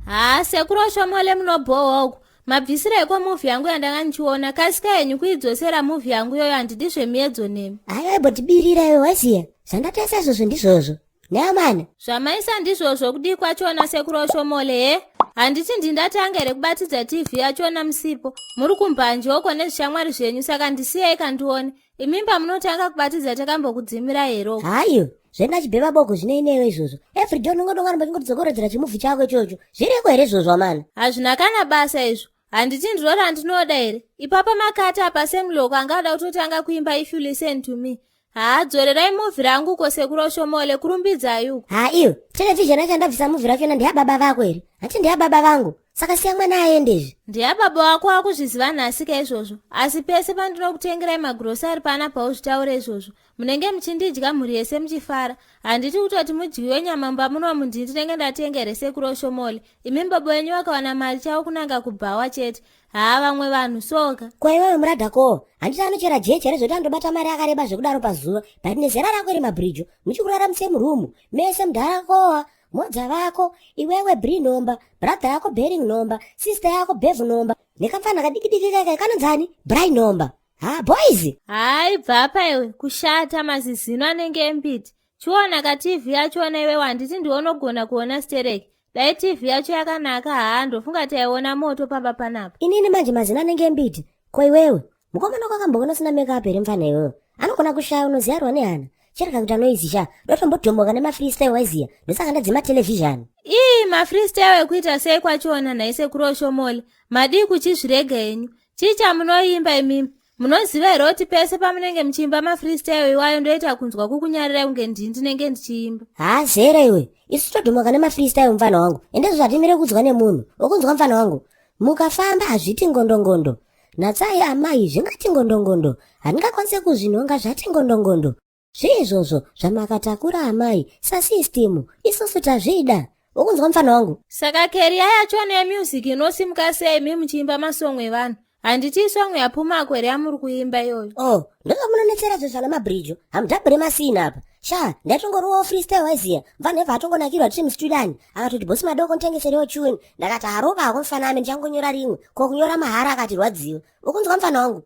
Haa sekuru Oshomole munobhowa uku. Mabvisireiko movie yangu yandanga ndichiona? Kasika henyu kuidzosera movie yangu iyoyo handidi zvemiedzo nemi. Aiwa imbotibirira iwe waziya. Zvandataisa izvozvo ndizvozvo. Neamana. Zvamaisa ndizvozvo kudii kwachona sekuru Oshomole he? Handiti ndindatanga here kubatidza TV yachona musipo. Muri kumbanje uko nezvishamwari zvenyu saka ndisiyei kandione. Imi pamunotanga kubatidza takambokudzimira here uko? Hayo, zvenda chibheba boko zvinei newe izvozvo. Every day unongodonga ramba uchingotidzokorodzera chimuvi chako ichocho. Zviriko here izvozvo amana? Hazvina kana basa izvo. Handiti ndiro randinoda here? Ipapa makati apa semuloko anga ada kutotanga kuimba if you listen to me. Haa dzorerai movie rangu uko sekuru Oshomole kurumbidzai uko. Ha iyo, television yacho yandabvisa movie rachona ndeyababa vako here? Hanti ndeyababa vangu. Saka siya mwana aende izvi. Ndeyababa wako wakuzviziva nhasi ka izvozvo. Asi pese pandinokutengerai magrosari pana pauzvitaure izvozvo. Munenge muchindidya mhuri yese muchifara. Handiti kutoti mudyiwe nyama mumba munomu ndini ndinenge ndatenga here sekuru Oshomole. Imi baba wenyu vakawana mari chavo kunanga kubhawa chete. Haa vamwe vanhu soka. Ko iwewe muradha ko handiti anochera jecha here zvekuti anotobata mari akareba zvekudaro pazuva but nezera rako iri mabhirijo muchikurara musame room mese mudhara kowa modza vako iwewe bri nomba brother yako bering nomba sister yako bev nomba nekamfana kadikidiki kaka kanonzani bri nomba ha boys Hayi bvapa iwe kushata mazizino anenge embiti. Chiona ka TV yachona iwewe handiti ndiwe unogona kuona stereki. Dai TV yacho yakanaka haa ndofunga taiona moto pamba panapa. Inini manje mazino anenge embiti. Ko iwewe? Mukomana wako akamboona usina makeup here mfana iwewe? Anogona kushaya unoziyarwa nehana. Chereka kuita noise sha. Ndotombodhomoka nemafreestyle waiziya. Ndosaka ndadzima television. Ii mafreestyle ekuita sei kwachona nhai sekuru Oshomole. Madii kuchizvirega henyu. Chii chamunoimba imimi? Munoziva here kuti pese pamunenge muchiimba mafreestyle iwayo ndoita kunzwa kukunyarirai kunge ndini ndinenge ndichiimba. Haa zera iwe. Isu todhomoka nemafreestyle mfana wangu. Ende zvatimire kunzwa nemunhu. Ukunzwa mfana wangu. Mukafamba hazviti ngondongondo. Natsai amai zvingati ngondongondo. Handingakwanise kuzvinhonga zvati ngondongondo. Zviizvozvo zvamakatakura amai sasystem isusu tazvida. Ukunzwa mfana wangu? Saka keriya yachona yemusic inosimuka sei mi muchiimba masong evanhu? Handiti isong yapumako here yamuri kuimba iyoyo? Oh, ndozvamunonetsera zve zvana mabridge. Hamudhabhure masina apa. Sha, ndaitongorowawo freestyle waiziya. Mfana ebva atongonakirwa tiri mustudani. Akatoti bosi madoko nditengeserewo tune. Ndakati harova hako mfana ame ndichangonyora rimwe. Ko kunyora mahara akati rwadziwe. Ukunzwa mfana wangu?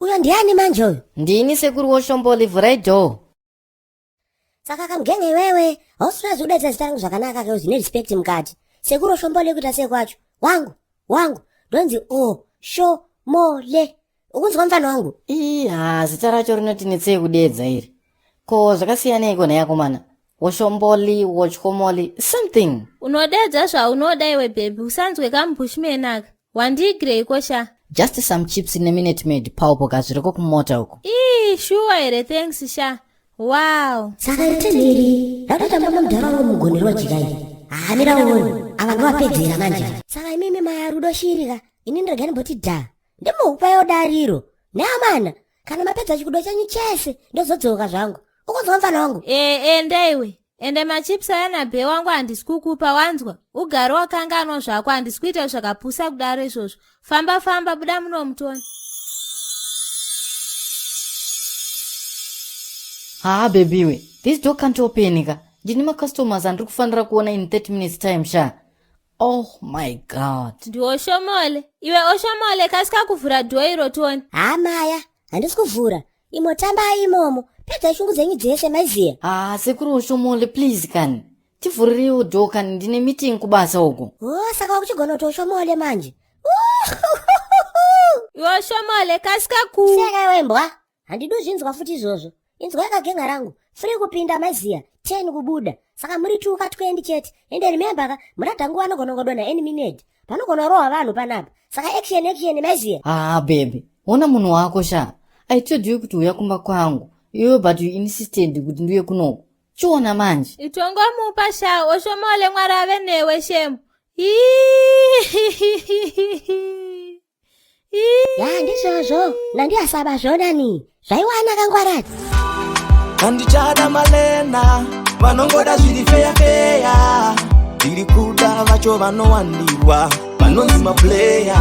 Uyo ndiani manje uyu? Ndini sekuru woShomboli, vhurai door. Saka kamugenge iwewe, hausina kudaidza zita rangu zvakanaka ke zvine respect mukati. Sekuru Shomboli kuita sei kwacho? Wangu, wangu, ndonzi o shomole. Ukunzwa mfana wangu? Ii, haa, zita racho rinotinetsei kudeedza iri. Ko zvakasiyaneiko nhai akomana? Woshomboli, wotyomoli, something. Unodedza zvaunoda iwe baby, usanzwe kamubushman aka. Wandiigireiko sha? Just some chips neminute maid paupo ka zviriko kumota uko. Ii, shuwa here thanks sha. Wow. Saka iri tenheri rakatotamba mudhara wangu mugonero wajikai. Haamira uone, ava ndovapedzera manje. Saka imimi marudo shiri ka, ini ndorega ndimboti dha. Ndimuhupa dariro. Neamana, kana mapedza chikudo chenyu chese ndozodzoka zvangu. Ukunzwa mfana wangu? Eh, enda iwe. Ende machips aya nabhe wangu handisi kukupa wanzwa. Ugare wakanganwa zvako handisi kuita zvakapusa kudaro izvozvo. Famba famba buda muno mutoni. Haa baby iwe, this door can't open ka. Ndine macustomers andiri kufanira kuona in 30 minutes time sha. Oh my god. NdiOshomole. Iwe Oshomole kasika kuvhura door iro tione. Haa maya, handisi kuvhura. Imotambai imomo. Pedzai shungu dzenyu dzese maiziya. Haa sekuru Oshomole please kani. Tivhurireiwo door kani ndine meeting kubasa uko. Oh, saka wakuchigona kuti Oshomole manje. Iwe Oshomole kasika ku. Seka iwe mbwa. Handidi uzvinzwa futi izvozvo. Inzwa yakagenga rangu. Free kupinda maiziya, 10 kubuda. Saka muri 2 ka 20 chete. Ende remember ka, muradha nguva anogona kungodonha any minute. Panogona rohwa vanhu panapa. Saka action action maiziya. Haa baby, ona munhu wako sha. I told you kuti uya kumba kwangu. Iwe but you insisted kuti ndiuye kunoku. Chiona manje. Itongomupa sha Oshomole Mwari ave newe shemu. Ya ndizvozvo nandiyasaba zvonani zvaiwana kangwarati. Handichada malena vanongoda zviri feya feya ndiri kuda vacho vanowandirwa vanonzi mapuleya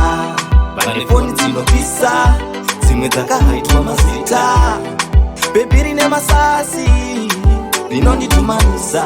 vane foni dzinopisa dzimwe dzakahaitwa mazita bhebhi rine masasi rinonditumanisa.